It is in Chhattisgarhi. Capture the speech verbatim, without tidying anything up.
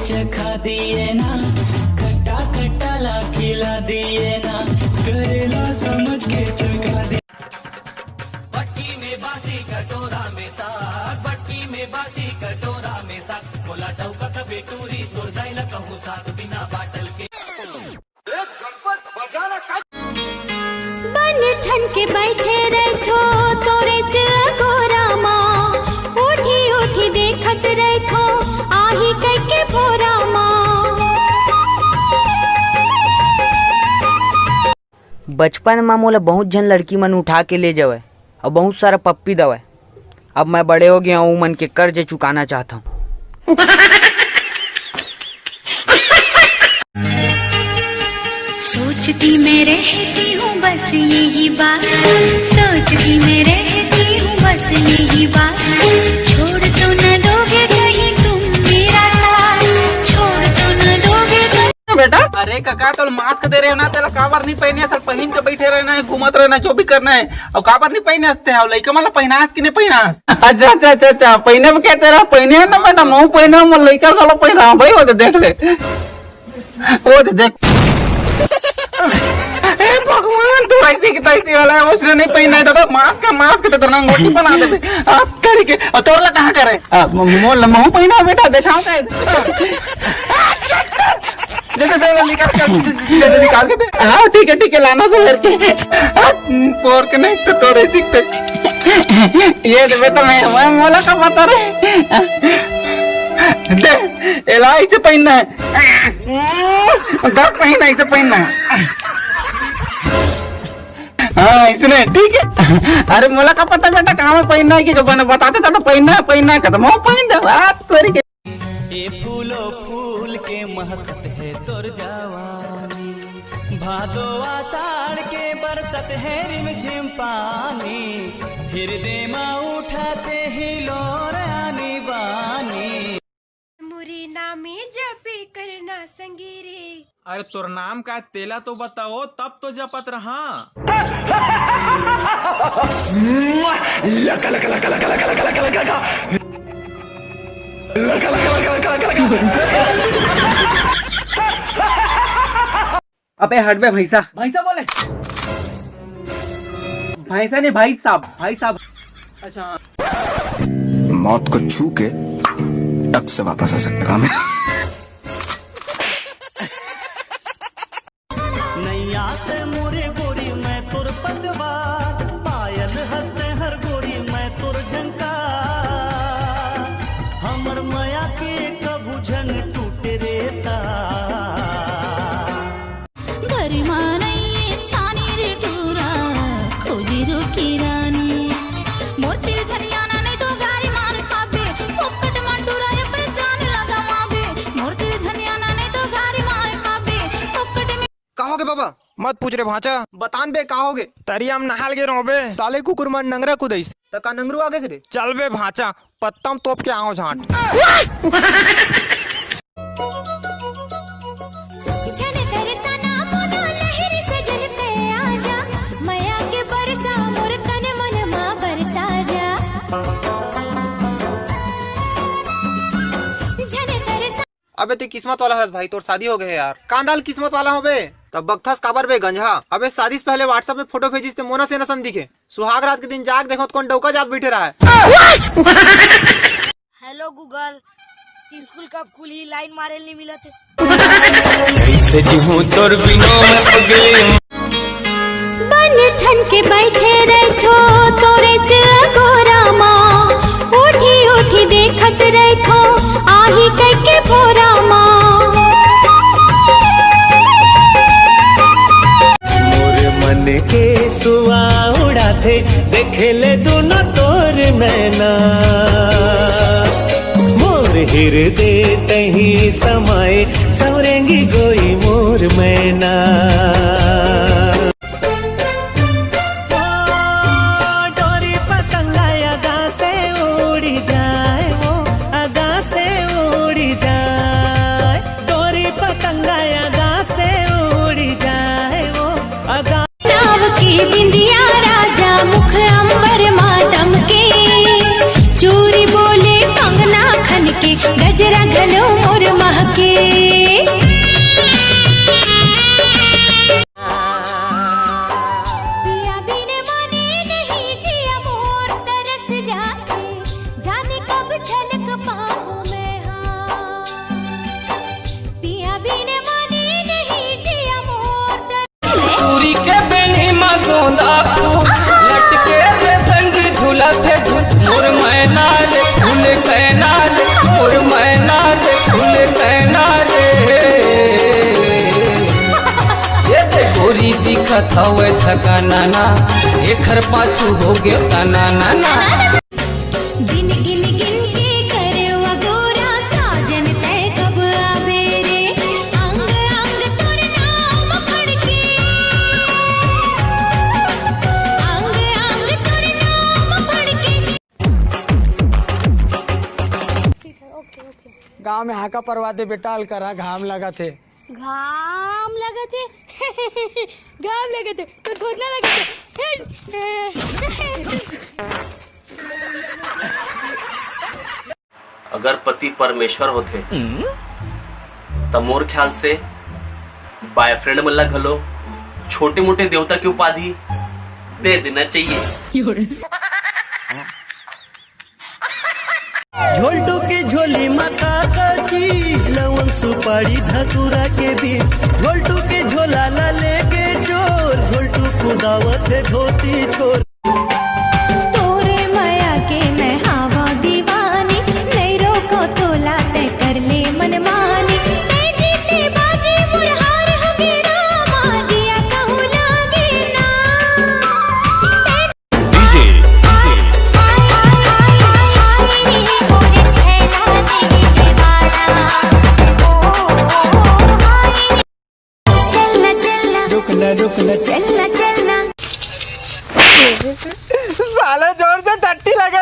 चखा दिए ना, खट्टा खट्टा ला खिला दिए ना, करेला समझ के चखा दिए। बटकी में बासी कटोरा में साग, बटकी में बासी कटोरा में साग, बोला डौका कबे टूरी तोर जाइला कहूँ सास बिना बाटल के। बन ठन के बैठे रहिथो तोरे चकोरा मा, उठी उठी देखत रहिथो आही कह के भोरा मा। बचपन म मोला बहुत झन लड़की मन उठा के ले जावय अउ बहुत सारा पप्पी दवय। अब मैं बड़े हो गया हूँ, उमन के कर्ज चुकाना चाहता हूँ। सोचती मैं रहती हूँ बस यही बात, सोचती मैं रहती हूँ बस यही बात, छोड़ तो न दोगे कहीं तुम मेरा साथ, छोड़ तो न दोगे कहीं। बेटा, अरे कका, तोला mask दे रहे हो ना, तेला काबर नहीं पहने? सब पहन के बैठे रहना है, घूमत रहना है, जो भी करना है। अब काबर नहीं पहने हंसते हैं? अब लइका मन ला पहनास कि नहीं पहनास? अच्छा, अच्छा, अच्छा, अच्छा, पहने में क्या तेरा? पहने है ना बेटा, मैं पहने, मैं लइका घलो पहना भाई, वो तो देख ले। वो तो देख। ए भगवान, तू ऐसी की तैसी वाला है, उसने नहीं पहना है दादा, mask का mask तो तेरा अंगूठी बना देबे। आप तरीके, और तोर ला कहाँ करे? आ, म-, मोर ला महू पहना बेटा, देखाओ का। जैसे जैसे निकाल के, जैसे निकाल के दे। हाँ, ठीक है, ठीक है, लाना तो करके। आ, pork नहीं तो तोरे सीखते। ये तो बेटा मैं, मैं मोला का पता रे। दे, एला ऐसे पहनना है। दस महीना ऐसे पहनना है। हाँ, इसने, ठीक है। अरे, मोला का पता बेटा, कहाँ में पहनना है, कि बना, बता देता तो पहनना है, पहनना है, खत्म हो, पहन दे, बात तरीके। ए फूलो फूल के महकत है तोर जवानी, भादो आषाढ़ के बरसत है रिमझिम पानी, हिरदे मा उठत हिलोर आनी बानी। मुरी नामे जपे करना संगी रे। अरे तोर नाम का, तेला तो बताओ, तब तो जपत रहा। लका, लका, लका। अबे हट बे भैंसा। भैंसा बोले? भैंसा नहीं भाई साहब, भाई साहब। अच्छा। मौत को छू के टक से वापस आ सकता हूँ। नैया ते मोरे गोरी मैं तोर पतवा, पायल हंसते हर गोरी मैं तोर झंका, हमर मया के कभू झन टूटे रे तार। घरी मा नइये छानी रे टूरा, खोजी रोकी रानी। मोर तीर झनियाना नहीं तो गारी मार खाबे, फोकट मा टूरा ये पर जान लगा माबे। मोर तीर झनियाना नहीं तो गारी मार खाबे, फोकट में। का होगे बाबा? मत पूछ रे भांचा। बतान बे, का होगे? तरिया म नहाल गे रहों बे, साले कुकुर मन नंगरा कुदाइस। त का नंगरू आगे से रे? चल बे भांचा, पत्ता म तोप के आओ झांट। झन तरसना मोला लहर सजन ते आजा, मया के बरसा मोर तन मन मा बरसा जा। झन तरसा। अबे ते किस्मत वाला हरस भाई, तोर शादी हो गए हे यार। कांदाल किस्मत वाला हो बे। तब बकथस काबर बे गंजहा? अबे शादी से पहले WhatsApp में फोटो भेजिस ते मोना से नसन दिखे। सुहाग रात के दिन जाग देखो त कोन डौका जात बैठे रहा है। हेलो गूगल, स्कूल कब खुलही? लाइन मारे ली मिलत हे। कैसे जीहूं तोर बिना मत गए। बन ठन के बैठे रहिथो तोरे चकोरा मा, उठी उठी देखत रहिथो आही कह के भोरा मा। मोर मन के सुआ उड़ाथे, देखे ले दुनो तोर नैना। मोर हिरदे तही समाए, सवरेंगी गोई मोर मैना। ओ, डोरी पतंगा आगा से उड़ी जाए, वो आगा से उड़ी जाए। डोरी पतंगा आगा से उड़ी जाए, वो आगा। नाव के बिंदिया राजा मुख अंबर मा दमके, चूरी बोले कंगना खनके, गजरा घलो मोर महके। हवे झकाना ना, एखर पाछू हो गे तना ना ना। दिन गिन गिन के करे अगोरा, साजन तै कब आबे रे? अंग अंग तोर नाम फड़के, अंग अंग तोर नाम फड़के। गांव में हाका परवा दे बेटा, अलकरहा घाम लगत हे। घाम लगत हे। घाम लगत हे तो थोड़ना लगत हे। अगर पति परमेश्वर होथे, त मोर ख्याल से बॉयफ्रेंड मन ला घलो छोटे मोटे देवता के उपाधि दे देना चाहिए। झोलटू के झोली म का का चीज, लवंग सुपारी धतूरा के बीज। झोलटू के झोला ला लेके चोर, झोलटू कुदावत हे धोती छोर। तोरे मया के मैं हावा दीवानी, नहीं रोको तोला तै कर ले मनमानी। तै जीते बाजी मोर हार हो गे रामा, जिया कहूँ लागे ना। चलना चलना, रुकना रुकना, चलना चलना। साला जोर से टट्टी लगा।